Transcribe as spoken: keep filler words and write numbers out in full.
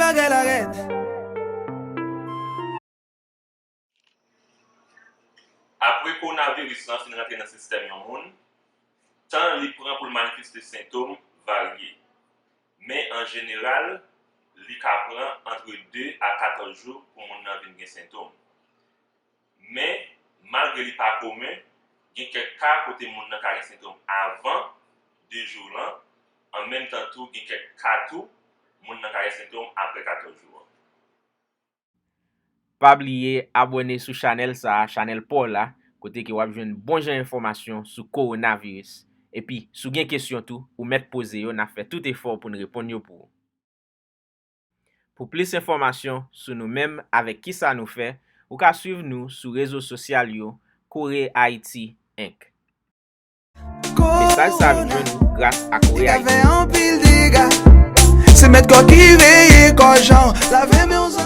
Bagay la rèd. Apre kowonaviris lan fin rantre nan sistèm yon moun, tan li pran pou l manifeste sentòm varye. Men an jeneral, li ka pran antre de a katòz jou pou moun nan vin gen sentòm. Men, malgre li pa komen, gen kèk ka kote moun nan ka gen sentòm avan de jou lan, an menm tan tou gen kèk ka tou, moun nan ka gen sentòm apre katòz jou an. Pa bliye abòne sou chanèl sa a, chanèl pa w la, kote ke w ap jwenn bon jan enfòmasyon sou kowonaviris. Epi, si w gen kesyon tou, ou mèt poze yo, n ap fè tout efò pou n reponn yo pou ou. Pou plis enfòmasyon sou nou menm avèk kisa nou fè, ou ka swiv nou sou rezo sosyal yo Kore Ayiti Enk. Mesaj sa a vin jwenn ou gras a Kore Ayiti. Fè anpil dega. Se mèt kò ki veye kò jan. Lave men w